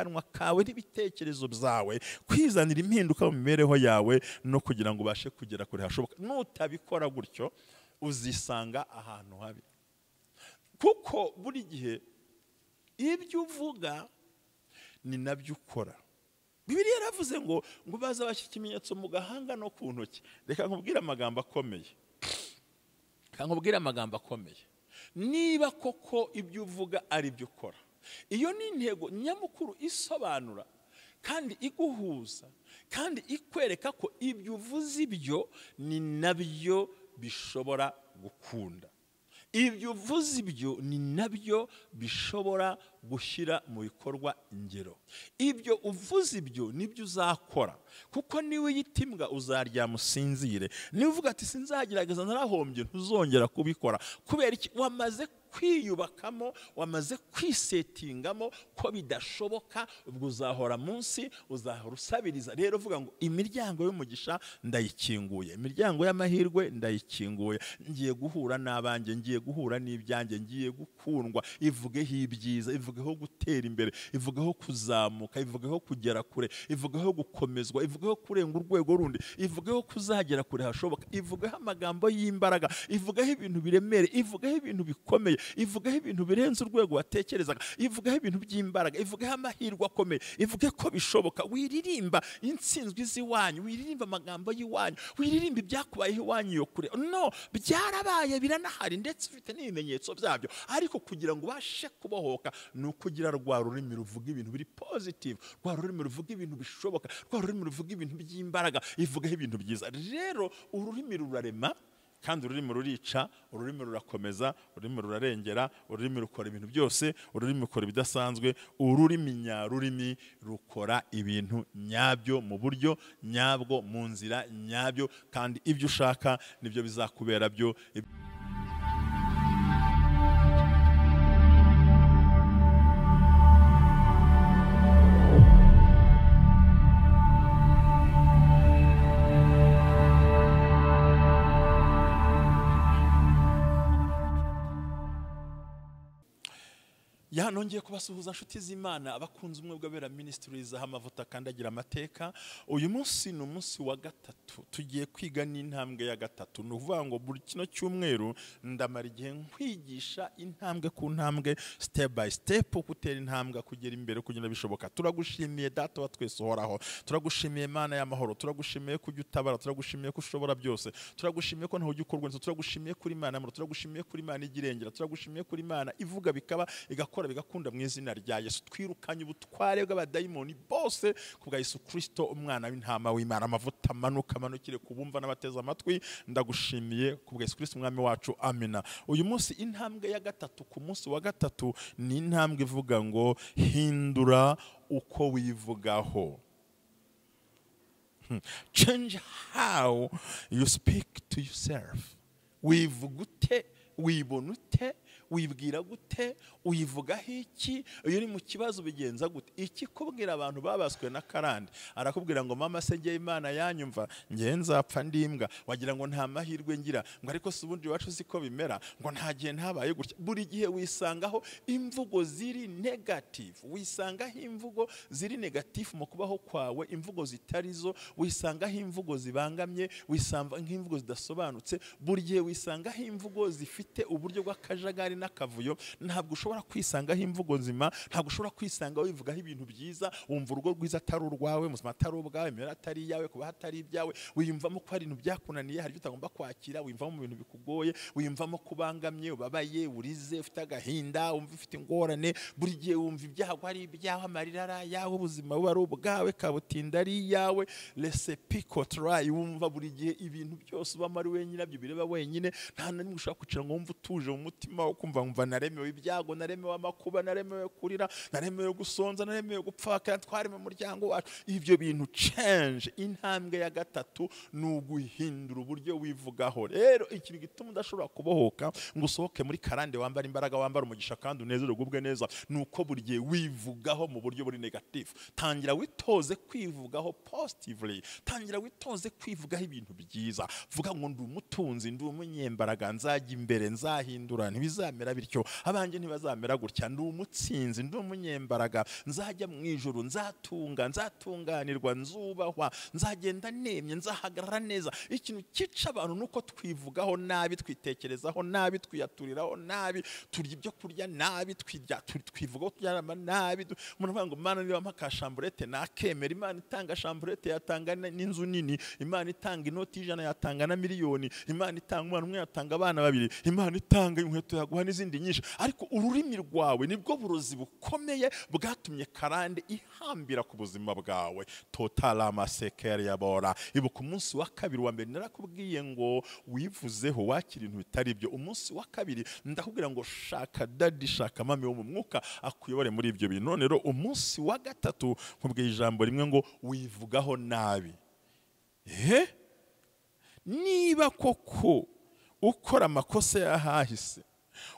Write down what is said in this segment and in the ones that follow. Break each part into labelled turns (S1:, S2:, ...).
S1: akanwa kawe n'ibitekerezo byawe kwizanira impinduka mu mibereho yawe no kugira ngo ubashe kugera kure hashoboka. Nutabikora gutyo uzisanga ahantu habi, kuko buri gihe ibyo uvuga ni nabyo ukora. Bibiliya yaravuze ngo baza bashyira ikimenyetso mu gahanga no ku ntoki. Reka nkubwire amagambo akomeye, reka nkubwire amagambo akomeye. Niba koko ibyo uvuga ari byo ukora, iyo ni intego nyamukuru isobanura kandi iguhuza kandi ikwereka ko ibyo uvuze ibyo ni nabyo bishobora gukunda. Ibyo uvuze ibyo ni nabyo bishobora gushyira mu bikorwa ingero. Ibyo uvuze ibyo nibyo uzakora, kuko niwe uyita imbwa uzaryama usinzire. Niba uvuga ati sinzagerageza narahombye, ntuzongera kubikora. Kubera iki? Wamaze kwiyubakamo, wamaze kwisetingamo ko bidashoboka, ubwo uzahora munsi, uzahora usabiriza. Rero uvuga ngo imiryango y'umugisha ndayikinguye, imiryango y'amahirwe ndayikinguye, ngiye guhura n'abanjye, ngiye guhura n'ibyanjye, ngiye gukundwa. Ivugeho ibyiza, ivugeho gutera imbere, ivugeho kuzamuka, ivugeho kugera kure, ivugeho gukomezwa, ivugeho kurenga urwego rundi, ivugeho kuzagera kure hashoboka, ivugeho amagambo y'imbaraga, ivugeho ibintu biremere, ivugeho ibintu bikomeye, ivugaho ibintu birenze urwego watekerezaga, ivugaho ibintu by'imbaraga, ivugaho amahirwe akomeye, ivuge ko bishoboka. Wiririmba intsinzwi z'iwanyu, wiririmba amagambo y'iwanyu, wiririmba ibyakubayeho iwanyu iyo kure. No, byarabaye, biranahari, ndetse ufite n'ibimenyetso byabyo. Ariko kugira ngo ubashe kubohoka ni ukugira rwa rurimi ruvuga ibintu biri positive, rwa rurimi ruvuga ibintu bishoboka, rwa rurimi ruvuga ibintu by'imbaraga, ivugaho ibintu byiza. Rero ururimi rurarema, kandi ururimi rurica, ururimi rurakomeza, ururimi rurarengera, ururimi rukora ibintu byose, ururimi rukora ibidasanzwe, ururimi nyarurimi rukora ibintu nyabyo mu buryo nyabwo, mu nzira nyabyo, kandi ibyo ushaka nibyo bizakubera byo. Nongeye kubasuhuza nshuti z'Imana abakunze umwe bw'abera ministries aho amavuta kandagira amateka. Uyu munsi ni umunsi wa gatatu, tugiye kwiga n'intambwe ya gatatu. Ni ukuvuga ngo buri kino cyumweru ndamara igihe nkwigisha intambwe ku ntambwe, step by step, gutera intambwe kugera imbere kugenda bishoboka. Turagushimiye Data wa twese uhoraho, turagushimiye Mana y'amahoro, turagushimiye kujya utabara, turagushimiye ko ushobora byose, turagushimiye ko ntaho ujya ukorwa, turagushimiye kuri Imana y'amahoro, turagushimiye kuri Imana igirengera, turagushimiye kuri Imana ivuga bikaba igakora bigakunda mu izina rya Yesu. Twirukanye ubutware bw'abadayimoni bose ku bwa Yesu Kristo umwana w'intama w'Imana. Amavuta amanuka amanukire kubumva n'abateze amatwi, ndagushimiye ku bwa Yesu Kristo umwami wacu, amina. Uyu munsi intambwe ya gatatu ku munsi wa gatatu ni intambwe ivuga ngo hindura uko wivugaho. Change how you speak to yourself. Wivuga ute, wibona ute, wibwira gute, uyivugaho iki, iyo uri mu kibazo bigenza gute? Iki kubwira abantu babaswe na karande, arakubwira ngo mama se ngiye Imana yanyumva, ngiye nzapfa ndimbwa, wagira ngo nta mahirwe ngira, ngo ariko se ubundi iwacu siko bimera, ngo nta gihe ntabaye gutya. Buri gihe wisangaho imvugo ziri negative, wisangaho imvugo ziri negative mu kubaho kwawe, imvugo zitarizo, wisangaho imvugo zibangamye, wisanga imvugo zidasobanutse. Buri gihe wisangaho imvugo zifite uburyo bw'akajagari n'akavuyo. Ntabwo ushobora kwisangaho imvugo nzima, ntabwo ushobora kwisanga wivugaho ibintu byiza, wumva urugo rwiza atari urwawe, muzima atari ubwawe, imibereho atari iyawe, kuba atari ibyawe, wiyumvamo ko hari ibintu byakunaniye, hari ibyo utagomba kwakira, wiyumvamo mu bintu bikugoye, wiyumvamo kubangamye, ubabaye, urize, ufite agahinda, wumva ufite ingorane. Buri gihe wumva ibyago ari ibyawe, amarira ari ayawe, ubuzima buba ari ubwawe, kabutinda ari iyawe, laissez picotra. Wumva buri gihe ibintu byose ubamo ari wenyine, byo bireba wenyine, nta na rimwe ushobora kwicara ngo wumve utuje mu mutima wo kumva mva naremewe ibyago, naremewe amakuba, naremewe kurira, naremewe gusonza, naremewe gupfaka, twari mu muryango wacu. Ibyo bintu change. Intambwe ya gatatu ni uguhindura uburyo wivugaho. Rero ikintu gituma udashobora kubohoka ngo usohoke muri karande, wambara imbaraga, wambara umugisha kandi unezerwe ugubwe neza, ni uko buri gihe wivugaho mu buryo buri negative. Tangira witoze kwivugaho positively, tangira witoze kwivugaho ibintu byiza. Vuga ngo ndi umutunzi, ndi umunyembaraga, nzajya imbere, nzahindura, ntibizamera ntibizamera bityo, abanjye ntibazamera gutya, ndi umutsinzi, ndi umunyembaraga, nzajya mu ijuru, nzatunga, nzatunganirwa, nzubahwa, nzagenda nemye, nzahagarara neza. Ikintu cyica abantu nuko twivugaho nabi, twitekerezaho nabi, twiyaturiraho nabi, turya ibyo kurya nabi, twivugaho turyama nabi. Umuntu avuga ngo Mana niba mpa chambrette nakemera. Imana itanga chambrette yatanga n'inzu nini, Imana itanga inoti 100 yatanga na miliyoni, Imana itanga umwana umwe yatanga abana babiri, Imana itanga inkweto yaguha n'izindi nyinshi. Ariko ururimi rwawe nibwo burozi bukomeye bwatumye karande ihambira ku buzima bwawe. Totalama sekeri yabora. Ibuka umunsi wa kabiri wa mbere narakubwiye ngo wivuzeho wakira ibintu bitari byo. Umunsi wa kabiri ndakubwira ngo shaka daddy, shaka mami wo mu mwuka akuyobore muri ibyo bintu. None rero umunsi wa gatatu nkubwiye ijambo rimwe ngo wivugaho nabi. Niba koko ukora amakosa yahahise,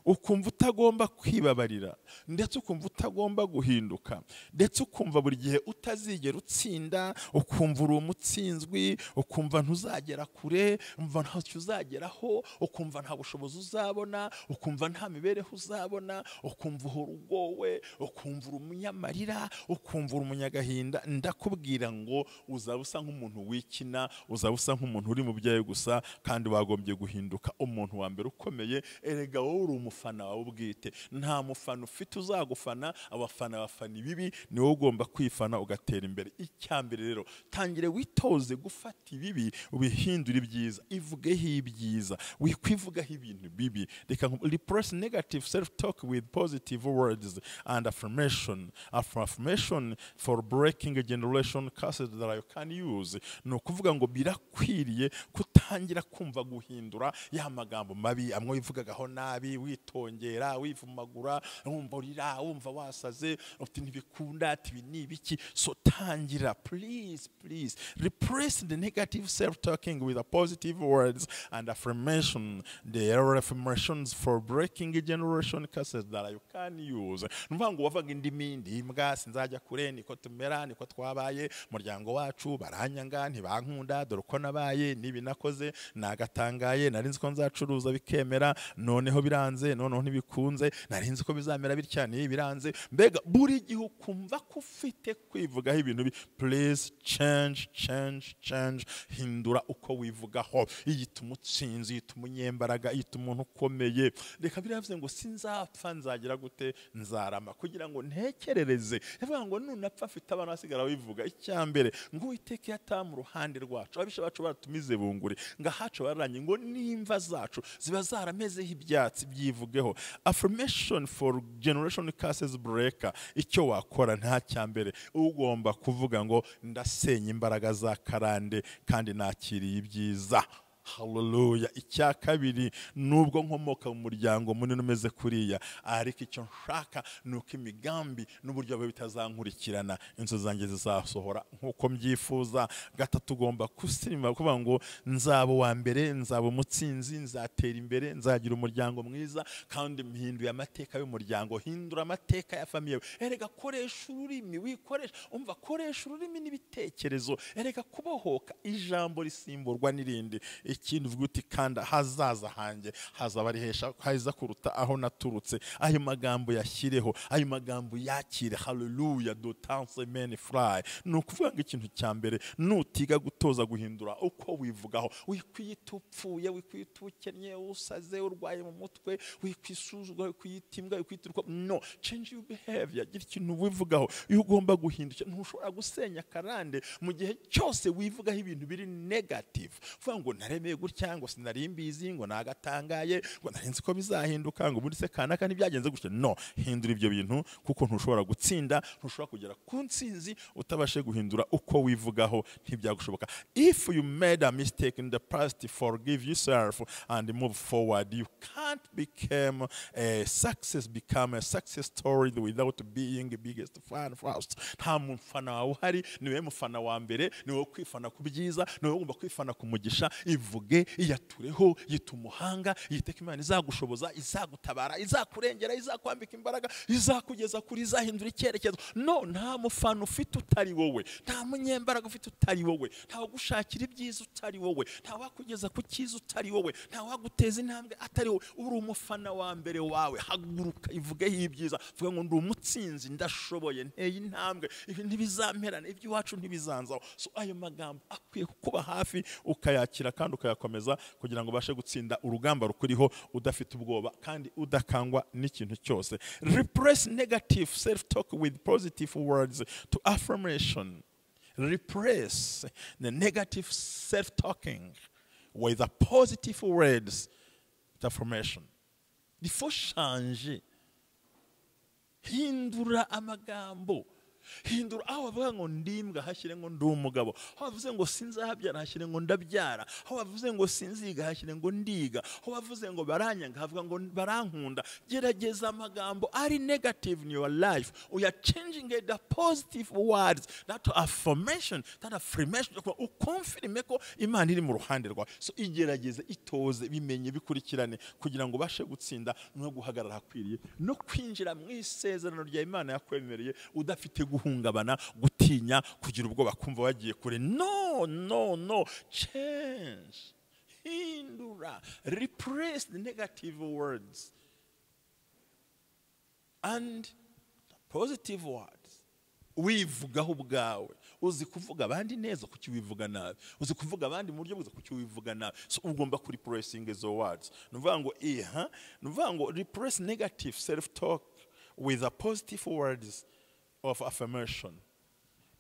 S1: ukumva utagomba kwibabarira, ndetse ukumva utagomba guhinduka, ndetse ukumva buri gihe utazigera utsinda, ukumva uri umutsinzwi, ukumva ntuzagera kure, umva ntacyo uzageraho, ukumva nta bushobozi uzabona, ukumva nta mibereho uzabona, ukumva uhora ugowe, ukumva uri umunyamarira, ukumva uri umunyagahinda, ndakubwira ngo uzaba usa nk'umuntu wikina, uzaba usa nk'umuntu uri mu byawe gusa, kandi wagombye guhinduka umuntu wa mbere ukomeye. Erega wowe uri umufana wawe ubwite, nta mufana ufite uzagufana, abafana bafana ibibi, ni wowe ugomba kwifana ugatera imbere. Icyambere rero, tangire witoze gufata ibibi ubihindura ibyiza, ivugeho ibyiza, wikwivugaho ibintu bibi. Reka replace negative self talk with positive words and affirmation. Affirmation for breaking a generation curses that you can use. Ni ukuvuga ngo birakwiriye kutangira kumva guhindura ya magambo mabi amwe wivugagaho nabi, witongera, wivumagura, wumva urira, wumva wasaze, uti ntibikunda, ati ibi ni ibiki. So tangira, please, please replace the negative self-talking with a positive words and affirmation. There are affirmations for breaking a generation curses that you can use. Numva ngo wavaga indimi, ndi imbwa, sinzajya kure, niko tumera, niko twabaye, umuryango wacu baranyanga, ntibankunda, dore uko nabaye, nibi nakoze, nagatangaye, nari nzi ko nzacuruza bikemera, noneho biranze, noneho ntibikunze, nari nzi ko bizamera bitya, nibi biranze. Mbega buri gihe ukumva ko ufite kwivugaho ibintu bi. Please change, change, change. Hindura uko wivugaho. Yita umutsinzi, yita umunyembaraga, yita umuntu ukomeye. Reka biravuze ngo sinzapfa, nzagira gute, nzarama, kugira ngo ntekerereze. Yavuga ngo nunapfa afite abana basigara wivuga. Icyambere ngo Uwiteka yatamu ruhande rwacu, ababisha bacu baratumize bunguri, ngo ahacu bararanye, ngo n'imva zacu ziba zaramezeho ibyatsi. Byivugeho. Affirmation for generation curses breaker. Icyo wakora nta cyambere, ugomba kuvuga ngo ndasenya imbaraga za karande kandi nakiriye ibyiza. Hallelujah. Icya kabiri, nubwo nkomoka mu muryango munini umeze kuriya, ariko icyo nshaka ni uko imigambi n'uburyo bwe bitazankurikirana, inzu zanjye zizasohora nkuko mbyifuza. Gatatu, ugomba kusirima kuvuga ngo nzaba uwa mbere, nzaba umutsinzi, nzatera imbere, nzagira umuryango mwiza, kandi mpinduye amateka y'umuryango. Hindura amateka ya famille. Erega koresha ururimi, wikoresha, umva, koresha ururimi n'ibitekerezo. Erega kubohoka, ijambo risimburwa n'irindi. Ikindi uvuga uti kandi hazaza hanjye hazaba ari hesha, haza kuruta aho naturutse. Ayo magambo yashyireho, ayo magambo yakire. Hallelujah. Do tanse men fly. Ni ukuvuga ngo ikintu cya mbere, nutiga gutoza guhindura uko wivugaho, wikwiyita upfuye, wikwiyita ukennye, usaze, urwaye mu mutwe, wikwisuzugura, wikwiyita imbwa, wikwiyita urwa. No, change your behavior. Gira ikintu wivugaho. Iyo ugomba guhindukira, ntushobora gusenya karande mu gihe cyose wivugaho ibintu biri negative. Uvuga ngo naremeye gutya, ngo sinari mbizi, ngo nagatangaye, ngo nari nzi ko bizahinduka, ngo muri se kanaka ntibyagenze gutya. No, hindura ibyo bintu, kuko ntushobora gutsinda, ntushobora kugera ku ntsinzi utabashe guhindura uko wivugaho, ntibyagushoboka. If you made a mistake in the past, forgive yourself and move forward. You can't become a success, become a success story without being the biggest fan first. Nta mufana wawe uhari, ni wowe mufana wa mbere, ni wowe kwifana ku byiza, ni wowe ugomba kwifana ku mugisha. Ivuge, iyatureho, yita umuhanga, yiteka Imana izagushoboza, izagutabara, izakurengera, izakwambika imbaraga, izakugeza kuri, izahindura icyerekezo. No, nta mufana ufite utari wowe, nta munyembaraga ufite utari wowe, nta wagushakira ibyiza utari wowe, nta wakugeza ku cyiza utari wowe, nta waguteza intambwe atari wowe. Uri umufana wa mbere wawe. Haguruka, ivugeho ibyiza, vuga ngo ndi umutsinzi, ndashoboye, nteye intambwe, ibi ntibizamperana, iby'iwacu ntibizanzaho. So ayo magambo akwiye kukuba hafi, ukayakira kandi ukayakomeza kugira ngo ubashe gutsinda urugamba rukuriho udafite ubwoba kandi udakangwa n'ikintu cyose. Replace negative self talk with positive words to affirmation. Replace the negative self talking with the positive words to affirmation. Il faut changer. Hindura amagambo, hindura. Aho bavuga ngo ndimbwa, hashyire ngo ndi umugabo. Aho bavuze ngo sinzabyara, hashyire ngo ndabyara. Aho bavuze ngo sinziga, hashyire ngo ndiga. Aho bavuze ngo baranyanga, havuga ngo barankunda. Gerageza amagambo ari negative in your life, we are changing it the positive words, that affirmation, that affirmation, ukonfirme ko Imana iri mu ruhande rwawe. So igerageze, itoze, bimenye, bikurikirane kugira ngo ubashe gutsinda no guhagarara ahakwiriye no kwinjira mu isezerano rya Imana yakwemereye udafite guhungabana, gutinya, kugira ubwoba, kumva wagiye kure. No, no, no, change, hindura. Replace the negative words and the positive words. Wivugaho ubwawe. Uzi kuvuga abandi neza, kuki wivuga nabi? Uzi kuvuga abandi mu buryo bwiza, kuki wivuga nabi? So ugomba kuri replacing izo words. Ni ukuvuga ngo iha, ni ukuvuga ngo replace negative self talk with a positive words of affirmation.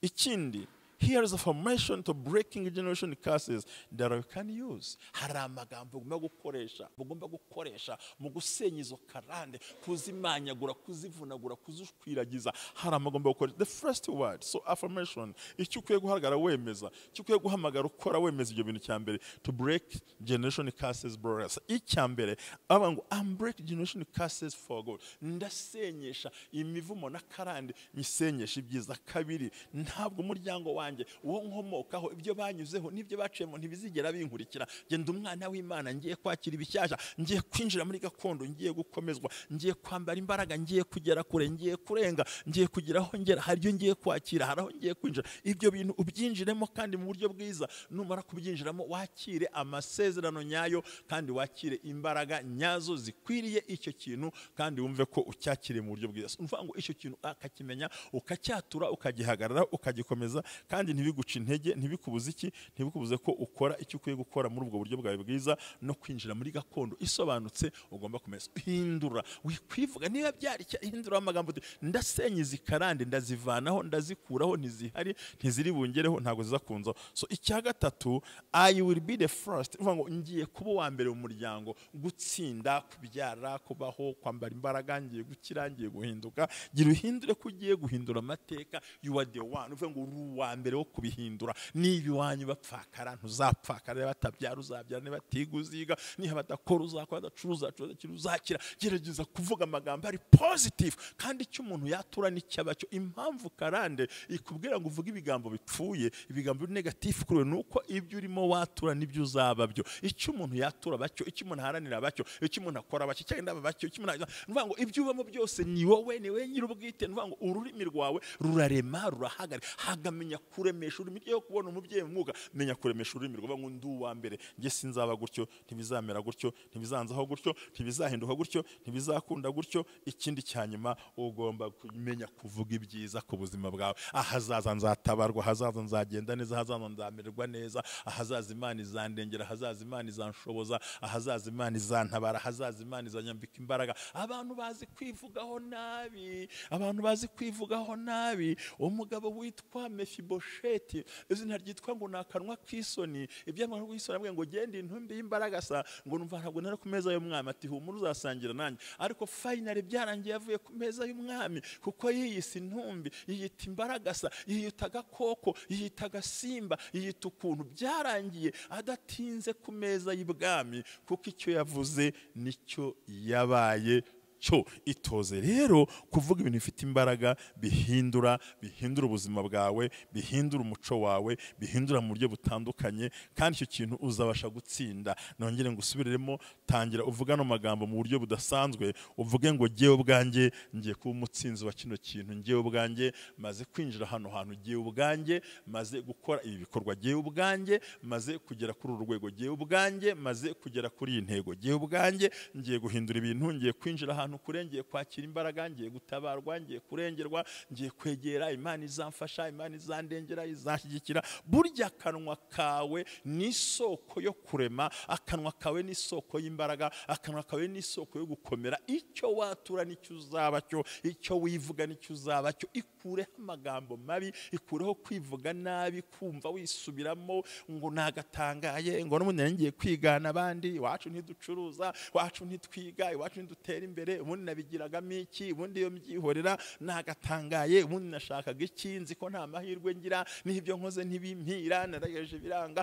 S1: Ikindi, here is affirmation to breaking generation curses that you can use. Hari amagambo ugomba gukoresha mu gusenya izo karande, kuzimanyagura, kuzivunagura, kuzishwiragiza. Hari amagambo gukoresha. The first word, so affirmation, icyo ukwiye guhagarara wemeza, icyo ukwiye guhamagara ukora wemeza ibyo bintu, cya mbere, to break generation curses, brothers. Icya mbere aba ngo I'm break generation curses for God. Ndasenyesha imivumo na karande, nyisenyesha ibyiza. Kabiri, ntabwo umuryango wanjye, uwo nkomokaho, ibyo banyuzeho n'ibyo baciyemo ntibizigera binkurikira. Genda, umwana w'Imana, ngiye kwakira ibishyashya, ngiye kwinjira muri gakondo, ngiye gukomezwa, ngiye kwambara imbaraga, ngiye kugera kure, ngiye kurenga, ngiye kugira aho ngera. Hari ibyo ngiye kwakira, hari aho ngiye kwinjira. Ibyo bintu ubyinjiremo kandi mu buryo bwiza. Numara kubyinjiramo, wakire amasezerano nyayo kandi wakire imbaraga nyazo zikwiriye icyo kintu, kandi wumve ko ucyakiriye mu buryo bwiza. Ni ukuvuga ngo icyo kintu akakimenya, ukacyatura, ukagihagarara, ukagikomeza, kandi ntibiguce intege, ntibikubuze iki, ntibikubuze ko ukora icyo ukwiye gukora muri ubwo buryo bwawe bwiza no kwinjira muri gakondo isobanutse. Ugomba kumenya, hindura, wikwivuga niba byari hindura amagambo uti ndasenya izi karande, ndazivanaho, ndazikuraho, ntizihari, ntiziri bungereho, ntabwo zizakunzaho. So icya gatatu, I will be the first. Uvuga ngo ngiye kuba uwa mbere mu muryango gutsinda, kubyara, kubaho, kwambara imbaraga, ngiye gukira, ngiye guhinduka. Gira uhindure ko ugiye guhindura amateka. You are the one. Uvuga ngo uri uwa mbere wo kubihindura. Niba iwanyu bapfakara, ntuzapfakara. Niba batabyara, uzabyara. Niba batiga, uziga. Niba badakora, uzakora. Badacuruza, uzacuruza, uzakira. Gerageza kuvuga amagambo ari positive, kandi icyo umuntu yatura n'icyaba cyo. Impamvu karande ikubwira ngo uvuge ibigambo bipfuye, ibigambo biri negative kuri we, ni uko ibyo urimo watura nibyo uzaba byo. Icyo umuntu yatura bacyo, icyo umuntu aharanira bacyo, icyo umuntu akora bacyo, icyo agenda bacyo, icyo umuntu, ni ukuvuga ngo ibyo ubamo byose ni wowe, ni wowe nyir'ubwite. Ni ukuvuga ngo ururimi rwawe rurarema, rurahagarika. Hagamenya kuremesha ururimi ryo kubona umubyeyi mu mwuka. Menya kuremesha ururimi rwawe ngo ndi uwa mbere, njye sinzaba gutyo, ntibizamera gutyo, ntibizanzaho gutyo, ntibizahinduka gutyo, ntibizakunda gutyo. Ikindi cya nyuma, ugomba kumenya kuvuga ibyiza ku buzima bwawe. Ahazaza nzatabarwa, ahazaza nzagenda neza, ahazaza nzamererwa neza, ahazaza Imana izandengera, ahazaza Imana izanshoboza, ahazaza Imana izantabara, ahazaza Imana izanyambika imbaraga. Abantu bazi kwivugaho nabi, abantu bazi kwivugaho nabi. Umugabo witwa Mefibosheti, izina ryitwa ngo ni akanwa k'isoni, iby'akanwa k'isoni, avuga ngo genda intumbi y'imbaragasa, ngo numva ntabwo nari ku meza y'umwami. Ati humura, uzasangira nanjye. Ariko finally byarangiye avuye ku meza y'umwami, kuko yiyise intumbi, yiyita imbaragasa, yiyita agakoko, yiyita agasimba, yiyita ukuntu. Byarangiye adatinze ku meza y'ibwami, kuko icyo yavuze nicyo yabaye. Cyo itoze rero kuvuga ibintu bifite imbaraga, bihindura ubuzima bwawe, bihindura umuco wawe, bihindura mu buryo butandukanye, kandi icyo kintu uzabasha gutsinda. Nongere ngusubiremo, tangira uvuga no magambo mu buryo budasanzwe, uvuge ngo jyewe ubwanjye ngiye kuba umutsinzi wa kino kintu, jyewe ubwanjye maze kwinjira hano hantu, jyewe ubwanjye maze gukora ibi bikorwa, jyewe ubwanjye maze kugera kuri uru rwego, jyewe ubwanjye maze kugera kuri iyi ntego, jyewe ubwanjye ngiye guhindura ibintu, ngiye kwinjira ahantu kure, ngiye kwakira imbaraga, ngiye gutabarwa, ngiye kurengerwa, ngiye kwegera Imana izamfasha, Imana izandengera, izanshyigikira. Burya akanwa kawe ni isoko yo kurema, akanwa kawe ni isoko y'imbaraga, akanwa kawe ni isoko yo gukomera. Icyo watura nicyo uzaba cyo, icyo wivuga nicyo uzaba cyo. Ikureho amagambo mabi, ikureho kwivuga nabi, kumva wisubiramo ngo nagatangaye, ngo n'ubundi ngiye kwigana abandi, iwacu ntiducuruza, iwacu ntitwiga, iwacu ntidutera imbere, ubundi nabigiragamo iki, ubundi iyo mbyihorera nagatangaye, ubundi nashakaga iki, nzi ko nta mahirwe ngira, n'ibyo nkoze ntibimpira, narageje biranga.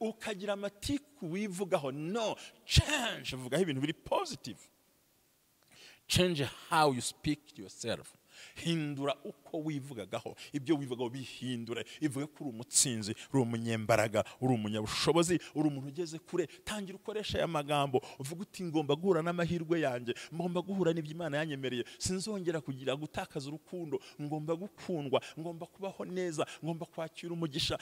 S1: Ukagira amatiku wivugaho. No, change, vugaho ibintu biri positive. Change how you speak to yourself. Hindura uko wivugagaho, ibyo wivugaho bihindure. Ivuge ko uri umutsinzi, uri umunyembaraga, uri umunyabushobozi, uri umuntu ugeze kure. Tangira ukoresha aya magambo, uvuga uti ngomba guhura n'amahirwe yanjye, ngomba guhura n'ibyo Imana yanyemereye, sinzongera kugira gutakaza urukundo, ngomba gukundwa, ngomba kubaho neza, ngomba kwakira umugisha,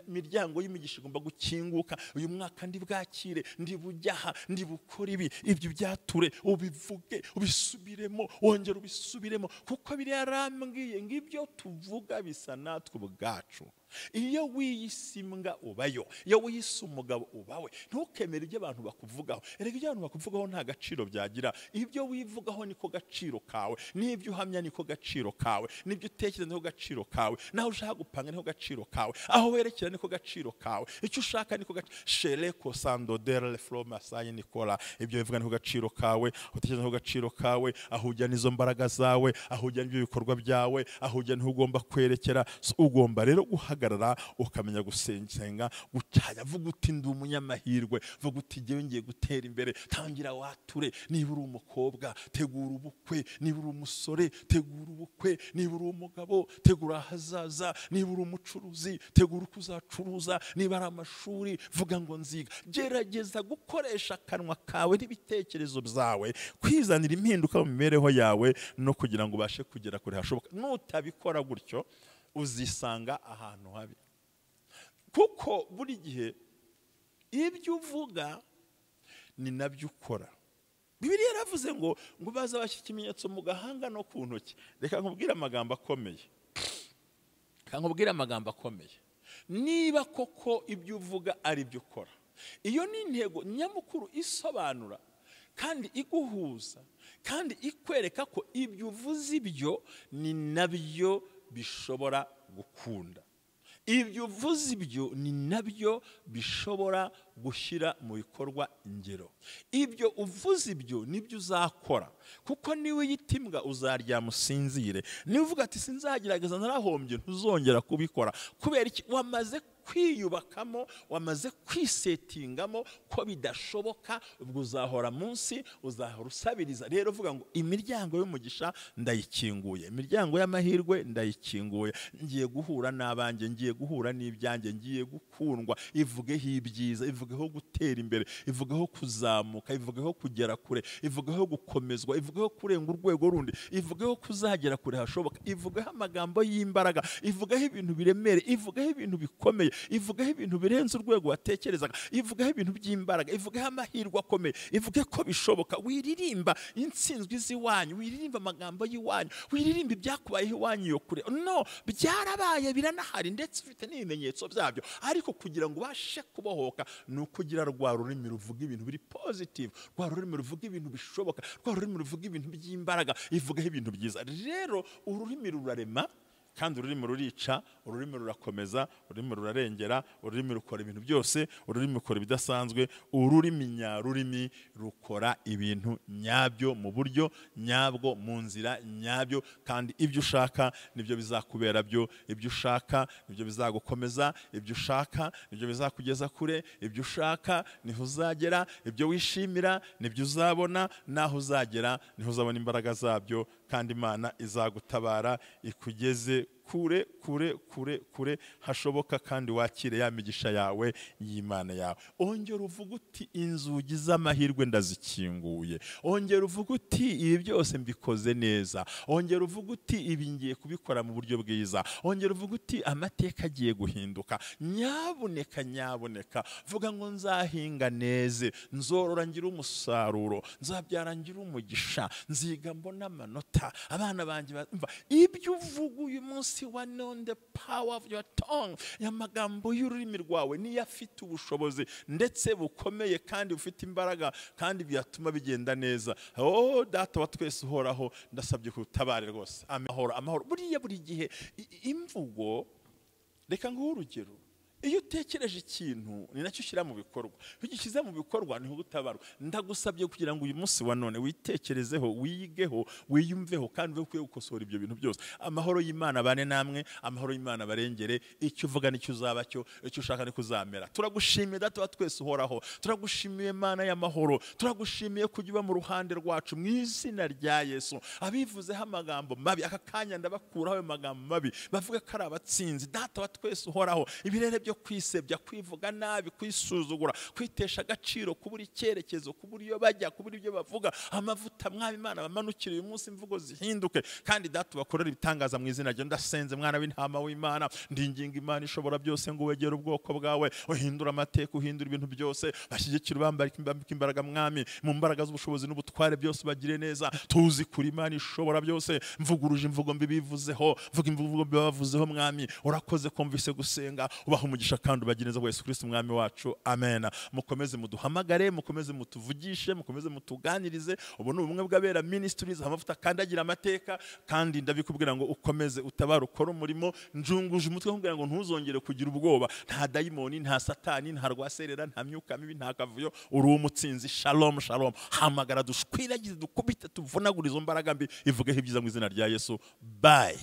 S1: imiryango y'imigisha igomba gukinguka, uyu mwaka ndi bwakire, ndi bujyaha, ndi bukora ibi. Ibyo byature, ubivuge, ubisubiremo, wongera ubisubiremo, kuko yarambwiye ngo ibyo tuvuga bisa natwe ubwacu. Iyo wiyise imbwa ubayo, iyo wiyise umugabo ubawe. Ntukemere ibyo abantu bakuvugaho. Erega ibyo abantu bakuvugaho nta gaciro byagira. Ibyo wivugaho niko gaciro kawe, n'ibyo uhamya niko gaciro kawe, n'ibyo utekereza niko gaciro kawe, naho ushaka gupanga niko gaciro kawe, aho werekera niko gaciro kawe, icyo ushaka niko gaciro. Shereko sandodere flo masayi nikola. Ibyo bivuga niko gaciro kawe, utekereza niko gaciro kawe, aho ujya nizo mbaraga zawe, aho ujya n'ibyo bikorwa byawe, aho ujya niho ugomba kwerekera. Ugomba rero guhagarara, ukamenya gusenga, gucaya. Vuga uti ndi umunyamahirwe, vuga uti jyewe ngiye gutera imbere. Tangira wature. Niba uri umukobwa tegura ubukwe, niba uri umusore tegura ubukwe, niba uri umugabo tegura ahazaza, niba uri umucuruzi tegura uko uzacuruza, niba ari amashuri vuga ngo nziga. Gerageza gukoresha akanwa kawe n'ibitekerezo byawe kwizanira impinduka mu mibereho yawe, no kugira ngo ubashe kugera kure hashoboka. Nutabikora gutyo uzisanga ahantu habi, kuko buri gihe ibyo uvuga ni nabyo ukora. Bibiliya yaravuze ngo bazabashyira ikimenyetso mu gahanga no ku ntoki. Reka nkubwire amagambo akomeye, reka nkubwire amagambo akomeye. Niba koko ibyo uvuga ari byo ukora, iyo ni intego nyamukuru isobanura kandi iguhuza kandi ikwereka ko ibyo uvuze ibyo ni nabyo bishobora gukunda. Ibyo uvuze ibyo ni nabyo bishobora gushyira mu bikorwa ingero. Ibyo uvuze ibyo nibyo uzakora, kuko niwe yita imbwa uzaryama usinzire. Niba uvuga ati sinzagerageza narahombye, ntuzongera kubikora. Kubera iki? Wamaze kwiyubakamo, wamaze kwisetingamo ko bidashoboka. Ubwo uzahora munsi, uzahora usabiriza. Rero uvuga ngo imiryango y'umugisha ndayikinguye, imiryango y'amahirwe ndayikinguye, ngiye guhura n'abanjye, ngiye guhura n'ibyanjye, ngiye gukundwa. Ivugeho ibyiza, ivugeho gutera imbere, ivugeho kuzamuka, ivugeho kugera kure, ivugeho gukomezwa, ivugeho kurenga urwego rundi, ivugeho kuzagera kure hashoboka, ivugeho amagambo y'imbaraga, ivugeho ibintu biremere, ivugeho ibintu bikomeye, ivugaho ibintu birenze urwego watekerezaga, ivugaho ibintu by'imbaraga, ivugaho amahirwe akomeye, ivuge ko bishoboka. Wiririmba intsinzwi z'iwanyu, wiririmba amagambo y'iwanyu, wiririmba ibyakubayeho iwanyu iyo kure. No, byarabaye, biranahari, ndetse ufite n'ibimenyetso byabyo. Ariko kugira ngo ubashe kubohoka ni ukugira rwa rurimi ruvuga ibintu biri positive, rwa rurimi ruvuga ibintu bishoboka, rwa rurimi ruvuga ibintu by'imbaraga, ivugaho ibintu byiza. Rero ururimi rurarema Kandi ururimi rurica, ururimi rurakomeza, ururimi rurarengera, ururimi rukora ibintu byose, ururimi rukora ibidasanzwe, ururimi nyarurimi rukora ibintu nyabyo mu buryo nyabwo, mu nzira nyabyo. Kandi ibyo ushaka nibyo bizakubera byo, ibyo ushaka nibyo bizagukomeza, ibyo ushaka nibyo bizakugeza kure, ibyo ushaka niho uzagera, ibyo wishimira nibyo uzabona, naho uzagera niho uzabona imbaraga zabyo. Kandi Imana izagutabara ikugeze kure kure kure kure hashoboka, kandi wakire ya migisha yawe y'Imana yawe. Ongera uvuga uti inzugi z'amahirwe ndazikinguye. Ongera uvuga uti ibi byose mbikoze neza. Ongera uvuga uti ibi ngiye kubikora mu buryo bwiza. Ongera uvuga uti amateka agiye guhinduka. Nyabuneka nyabuneka, vuga ngo nzahinga neze, nzorora ngira umusaruro, nzabyara ngira umugisha, nziga mbona amanota, abana banjye bumva ibyo uvuga uyu munsi wa none. The power of your tongue, amagambo y'ururimi rwawe niyo afite ubushobozi ndetse bukomeye kandi bufite imbaraga, kandi byatuma bigenda neza. Oh Data wa twese uhoraho, ndasabye kutabare rwose. Amahoro, amahoro. Buriya buri gihe imvugo, reka nguhe urugero, iyo utekereje ikintu ni nacyo ushyira mu bikorwa, iyo ugishyize mu bikorwa niho utabarwa. Ndagusabye kugira ngo uyu munsi wa none witekerezeho, wiyigeho, wiyumveho, kandi ube ukwiye gukosora ibyo bintu byose. Amahoro y'Imana bane namwe, amahoro y'Imana barengere. Icyo uvuga nicyo uzaba cyo, icyo ushaka niko uzamera. Turagushimiye Data wa twese uhoraho, turagushimiye Mana y'amahoro, turagushimiye kujya uba mu ruhande rwacu mu izina rya Yesu. Abivuzeho amagambo mabi aka kanya ndabakuraho ayo magambo mabi, bavuga ko ari abatsinzi. Data wa twese uhoraho, ibirere byo kwisebya, kwivuga nabi, kwisuzugura, kwitesha agaciro, kubura icyerekezo, kubura iyo bajya, kubura ibyo bavuga, amavuta mwami Imana bamanukire uyu munsi, imvugo zihinduke. Kandi Data bakorera ibitangaza mu izina rye. Ndasenze mwana w'intama w'Imana, ndinginga Imana ishobora byose ngo wegere ubwoko bwawe, uhindura amateka, uhindura ibintu byose, bashyigikire, ubambike imbaraga mwami, mu mbaraga z'ubushobozi n'ubutware byose bagire neza. Tuzi kuri Imana ishobora byose. Mvuguruje imvugo mbi bivuzeho, mvuga imvugo mbi bavuzeho mwami. Urakoze kumvise gusenga, ubaha umugisha kandi ubagire neza Yesu Kristo umwami wacu. Amen. Mukomeze muduhamagare, mukomeze mutuvugishe, mukomeze mutuganirize. Ubu ni ubumwe bw'abera ministries, amavuta kandagira amateka. Kandi ndabikubwira ngo ukomeze utabara, ukora umurimo. Njunguje umutwe nkubwira ngo ntuzongere kugira ubwoba. Nta dayimoni, nta satani, nta rwaserera, nta myuka mibi, nta kavuyo. Uri umutsinzi. Shalom shalom. Hamagara dushwiragize, dukubite, tuvunagure izo mbaraga mbi. Ivugeho ibyiza mu izina rya Yesu. Bye.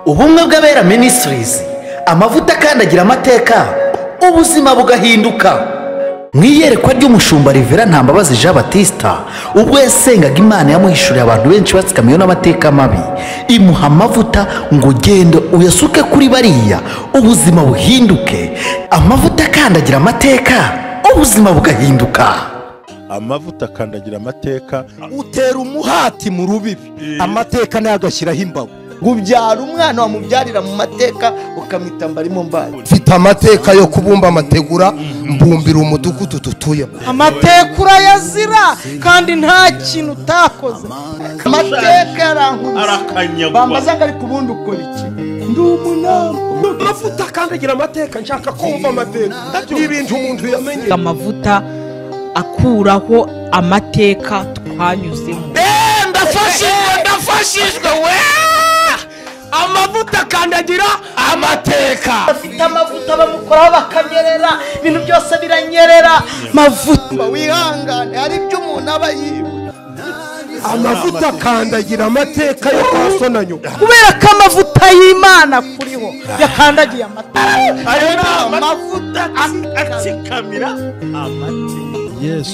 S2: Ubumwe bw'abera ministries, amavuta akandagira amateka, ubuzima bugahinduka. Mu iyerekwa ry'umushumba Rivera Ntambabazi Jean Baptista, ubwo yasengaga Imana yamuhishuriye abantu benshi batsikamiwe n'amateka mabi, imuha amavuta ngo genda uyasuke kuri bariya, ubuzima buhinduke. Amavuta akandagira amateka, ubuzima bugahinduka.
S1: Amavuta akandagira amateka,
S3: utera umuhati mu rubibi, amateka nayo agashyiraho imbago. Ubyara umwana wamubyarira mu mateka ukamwita mbarimo mbaye. Mfite amateka yo kubumba amategura, mbumbira umudugudu dutuyemo.
S4: Amateka urayazira kandi nta kintu utakoze.
S3: Amateka arankubise, bambaza ngo ariko ubundi ukora iki? Ndi umunama. Amavuta akandagira amateka, nshaka kumva amateka n'ibintu umuntu yamenye.
S4: Amavuta akuraho amateka twanyuzemo.
S3: Ndafashijwe, ndafashijwe we. Amavuta akandagira amateka.
S4: Afite amavuta bamukoraho bakanyerera, ibintu byose biranyerera. Mavuta
S3: wihangane, hari ibyo umuntu aba yibuka. Amavuta akandagira amateka yo kwa so na nyoko.
S4: Kubera ko amavuta y'Imana kuriho yakandagiye amateka.
S1: Ayo ni amavuta atsikamira amateka. Yesu.